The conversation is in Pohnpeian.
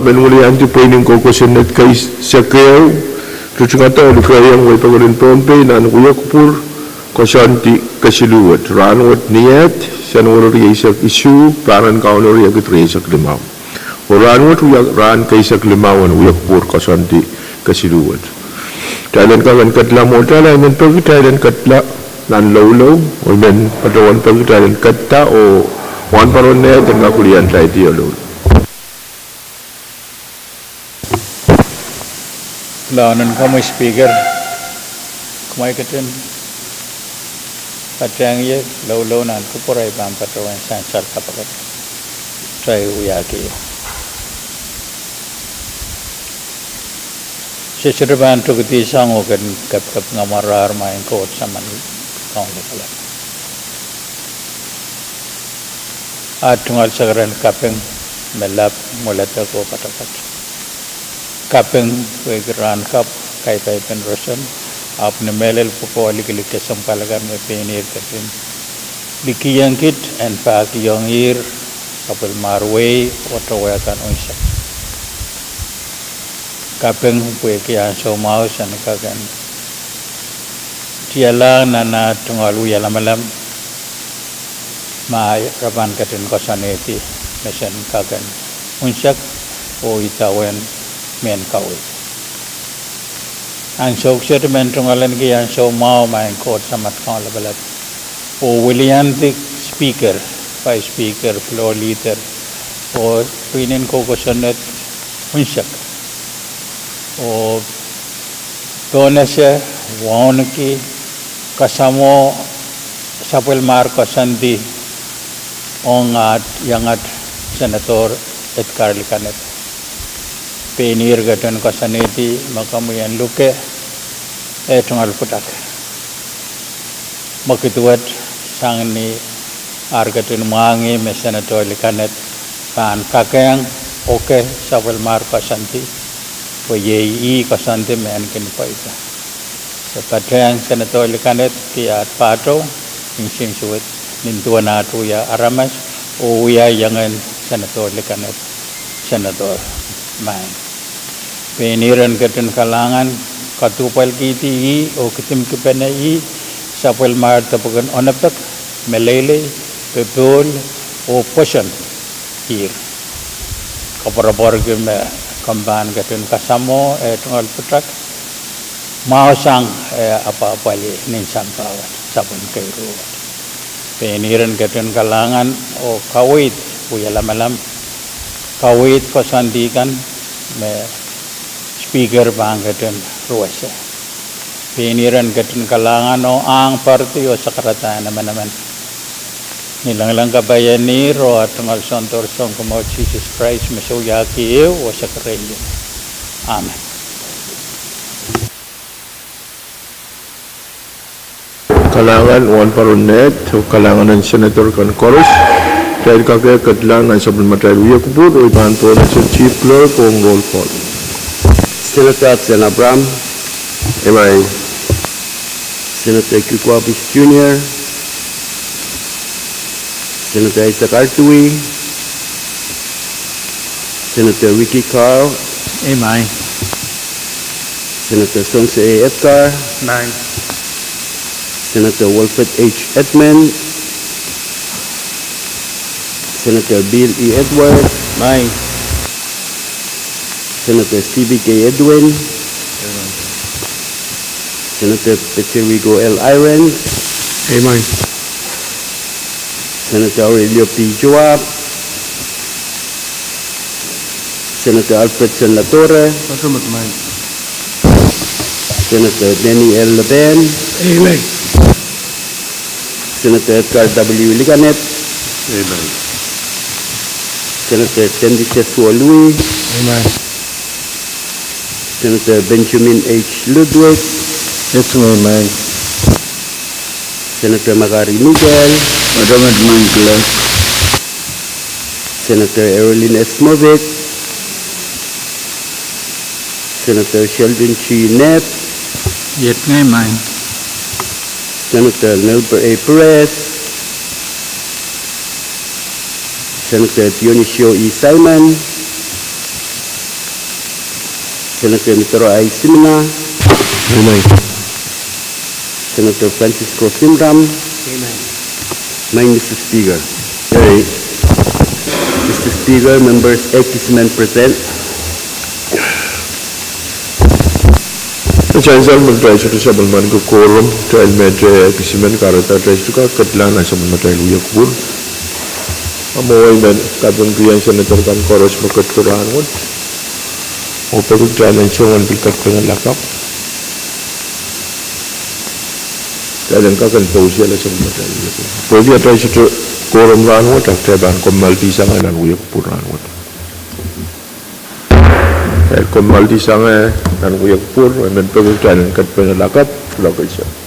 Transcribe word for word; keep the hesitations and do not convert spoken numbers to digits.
Men weliandi pweinen koukosonned kei, sekehu, ritingada oh likeiong wei pokon en Pohnpei nan wiekpwur koasoandi kesiluh wet. Rahnwet Niehd, Senweri rieisek isuh, rahn en Kauno riekid rieisek limau. Oh rahnwet wia rahn keisek limau en wiekpwur koasoandi kesiluh wet. Kitail en kak en ketla mwohtail, I men peki kitail en ketla nan loulou, oh I men patohwan peki kitail en ketla oh wahnpoaron Niehd en kak weliandi loulou. Lawnon komwi Speaker, kumwail ketin patehng ie loulou nan kupwur, I pahn patohwan sansal kapakap. Kitail wiahki. Se sohte pahn tokedihsang oh ken kapikapinga mwararail, Maing Koht Samat Kauno Lapalap. At tungoal sakaradahn kaping me lap, mweledek oh poatopoat. Kaping pwehki rahn kapw, kaipaipen roson, ahpw ni mehlel pwukoa likilik kesempwal akan me pein ihr ketin likihong kit en pahkihong ihr sapwellimar wehi oh towe akan unsek. Kaping pwehki ansou mwahu se en kak en tialahng nan at tungoal wia lamalam, ma re pahn ketin koasoanehdi me se en kak en unsek oh idawehn mehn kaweid. Ansou kiset I men tungoalenki ansou mwahu, Maing Koht Samat Kauno Lapalap, oh weliandi Speaker, Vice Speaker, Floor Leader, oh pwihnen koukosonned unsek, oh pohnese, wauneki, kasamwo sapwellimar koasoandi ong at iangat Senator Edgar Likanep. Pein ihr ketin koasoanehdi me komwi en luke eh tungoal pwutak. Mwekid wet, sang ni ar ketin mwahngih me Senator Likanep pahn kakehng oke sapwellimar koasoandi, pwe iei ih koasoandi me en kin pweida. Se patehng Senator Likanep ki at pahtou, nsensuwed, nin duwen at wia aramas, oh wia iangen Senator Likanep, Senator Maing. Pein ihr en ketin kalahngan, kaduhpwalkihdi ih oh kidimkipene ih sapwellimar depwek en onopek, meleilei, popohl, oh pwoson ihr. Koapworopworki me komw pahn ketin kasamwo eh tungoal pwutak, mwahusang eh apwahpwalih nin sampah wet, sapwen keiru wet. Pein ihr en ketin kalahngan oh kaweid wia lamalam, kaweid koasoandi kan me Speaker pahn ketin ruwese. Pein ihr en ketin kalahngan oh ahng poaridi oh sakaradahn emenemen. Ni lengileng kapai en ihr oh at tungoal Soundoro Sounkomour Sises Krais me sohte wiahki ehu oh sakaradahn. Amen. Kalahngan wahnpoaron Niehd oh kalahngan en Senator kan koaros. Kitail kak en ketla nan sapwellimatail wia kupwur, oh I pahn pohnese Chief Clerk ong roll call. Senator Hudson Abraham. Emen. Senator Q Kuapis Junior. Senator Isaac R. Tui. Senator Ricky Carl. Emen. Senator Sons A. Edgar. Emen. Senator Wilfred H. Edmund. Senator Bill E. Edward. Emen. Senator Stevie K. Edwin. Emen. Senator Peterico L. Irons. Emen. Senator Aurelio P. Joab. Senator Alfredson Ladore. Emen. Senator Danny L. Lepen. Emen. Senator Edgar W. Likanep. Emen. Senator Sandy Sesuolui. Emen. Senator Benjamin H. Ludwig. Emen. Senator Makari Miguel. Emen. Senator Erolin S. Moffitt. Senator Sheldon G. Nett. Emen. Senator Nelber A. Perez. Senator Dionisio E. Simon. Senator Mitero Ahi Simina. Amen. Senator Francisco Simram. Amen. Maing Mister Speaker. Ei. Mister Speaker, members, ekis men present. Ni ansou me kitail sohte sapwellimaniki quorum, kitail met ekis men kahrehda kitail sohte kak ketlahng nan sapwellimatail wia kupwur. Amwo I men kapingkihong senator kan koaros me ketido rahnwet, oh peki kitail en song en pil ketpene lakapw. Kitail en kak en pousiala sapwellimatail wia kupwur. Pwehki atail sohte quorum rahnwet, a kitail pahn kommoaldihsang nan wia kupwur rahnwet. Kitail kommoaldihsang nan wia kupwur, I men peki kitail en ketpene lakapw, location.